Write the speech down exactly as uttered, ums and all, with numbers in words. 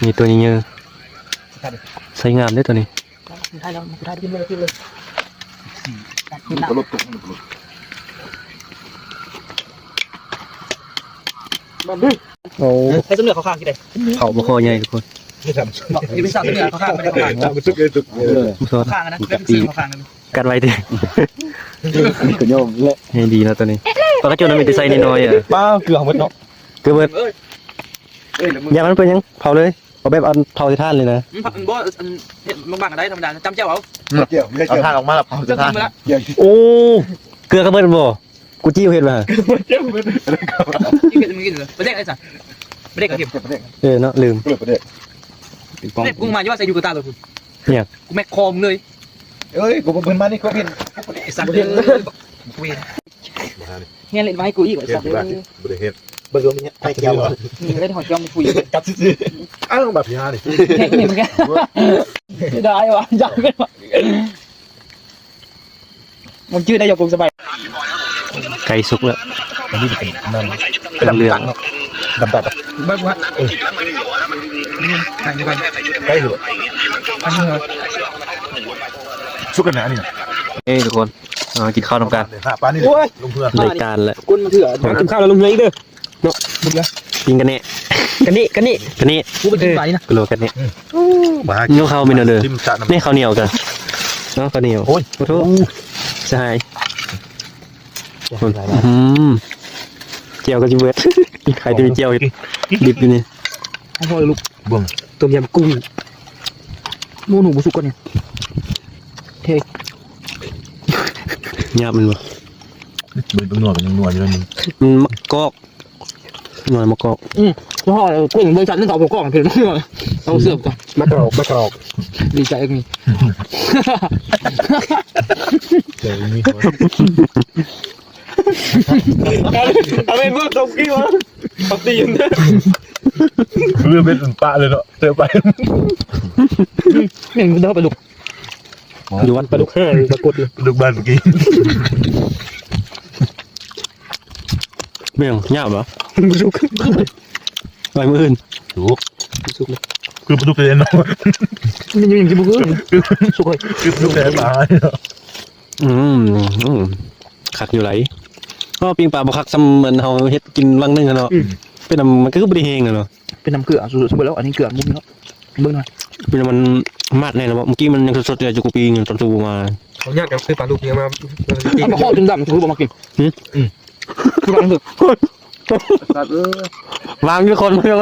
นี่ตัวนี้เยอะ ใส่งามเด้อตัวนี้ ถ่ายแล้ว ถ่ายไปเลย โอ้ ใส่ตัวเหนือเขาข้างกี่ใด เขาบ่คอใหญ่ทุกคน บอกให้เป็นสาวตัวเหนือเขาข้าง ไม่ได้เขาข้าง ผู้สอน ข้างนะ เป็นสื่อเขาข้างนะ กัดไว้ติ ก็โยมแหละ ให้ดีเนาะตัวนี้ ปลากระโจนมันมีแต่ไซส์น้อยๆอ่ะ ป้าเกลือหมดเนาะ เกลือเบิด อย่ามันเป็นหยัง เผาเลย เอาแบบอันเผาที่ถ่านเลยนะ อืม บ่ อัน เฮ็ดบางๆก็ได้ ธรรมดา จ้ำแจ่วเอา เกี่ยวไม่ได้ เอา เกี่ยว ถ่านออกมาแล้วเผาจะถ่าน เกี่ยว โอ้ เกลือก็เบิดบ่ กูจี้เฮ็ดมา กินกัน มึงกินเลย ประเด็กไอ้สัส ประเด็กกับเข็ม เออเนาะ ลืม เปิดประเด็ก เด็กกูมาอยู่ว่าใส่ยูกาตาเลยกู เนี่ย กูแม็กคอมเลย เอ้ย กูบ่เพิ่นมานี่เขาเห็น ไอ้สัสเอ้ย เวร เนี่ยเล่นไว้กูอีกไอ้สัสเอ้ย บ่ได้เฮ็ด เบิ่งดูมีไข่เจียวบ่ นี่เล่นหอยเจียวมีคุย กัดซื่อๆ อ้าว แบบนี้นี่ เนี่ยเนี่ยมึงแก ได้วะ จังเลย มันจืดได้ยกกงสบาย ไก่สุกแล้ว อันนี้เป็นน้ำ เป็นเหลือง ดำๆ เบิ่งว่า เออ นี่ ไก่ดีกว่า ไก่เหลือง อันนี้เหรอ สุกกันนะอันนี้นะ เอ้ยทุกคน เอามากินข้าวนำกัน ปลานี่ โอ้ย ลงเพื่อน รายการแล้ว คนมาเถื่อน กินข้าวแล้วลงเฮืออีกเด้อ เนาะ กินกันแน่ กันนี่ กันนี่ กันนี่ กูไปกินปลานี่นะ กลัวกันนี่ อืม โอ้ บ้า เนื้อข้าวมีเนอะเด้อ จิ้มซะน้ำ นี่ข้าวเหนียวกัน เนาะ ข้าวเหนียว โอ้ย ขอโทษ อู้ สหาย อืม เจียวก็จะเบิด ใครจะมีเจียวดิบอยู่นี่ ให้พ่อลูก เบิ่ง ต้มยำกุ้ง หมูหนูบุสุกก่อนเนี่ย เฮ้ย หยาบมันบ่ มันเป็นหน่วย เป็นหน่วยอยู่แล้วมึง มันมะกอก หน่วยมะกอก อืม พ่อเออกุ้งบริษัทนี่เขาเอามะกอกมาเป็นหน่วย เอาเสิร์ฟก่อน มะกอก มะกอก ดีใจเองนี่ เจ๋งนี่ เอาเป็นพวกตกกี้วะ เอาตีน เลือดเป็นปะเลยเนาะ เจอไป เนี่ยมันต้องปลาดุก อยู่วัดปลาดุกห้าปรากฏเลย ปลาดุกบ้านเมื่อกี้ เมี่ยงยากเหรอ สุก ไปมื้ออื่น ถูก สุกเลย คือปลาดุกเลยเนาะ มันยังกินบ่คือ สุกเลย คือปลาดุกเลยปลา อืม อืม คักอยู่ไหล ก็ปิ้งปลาบ่คักซ้ำเหมือนเฮาเฮ็ดกินวังหนึ่งอะเนาะ อืม เป็นน้ำ มันก็คือบ่ได้แห้งอะเนาะ เป็นน้ำเกลือ สมมุติแล้ว อันนี้เกลือมุกเนาะ เบิ่งหน่อย เป็นมันมาดแน่แล้วบ่ เมื่อกี้มันยังสดๆอยู่ อยู่กูปีนอยู่ตอนสูบมา เขายากกันคือปลาดุกเนี่ยมา เอามาข้อจนดำ คือบ่มากิน หืม อืม คือปลาดุก สัตว์เอ้ย วางอยู่คนเดียว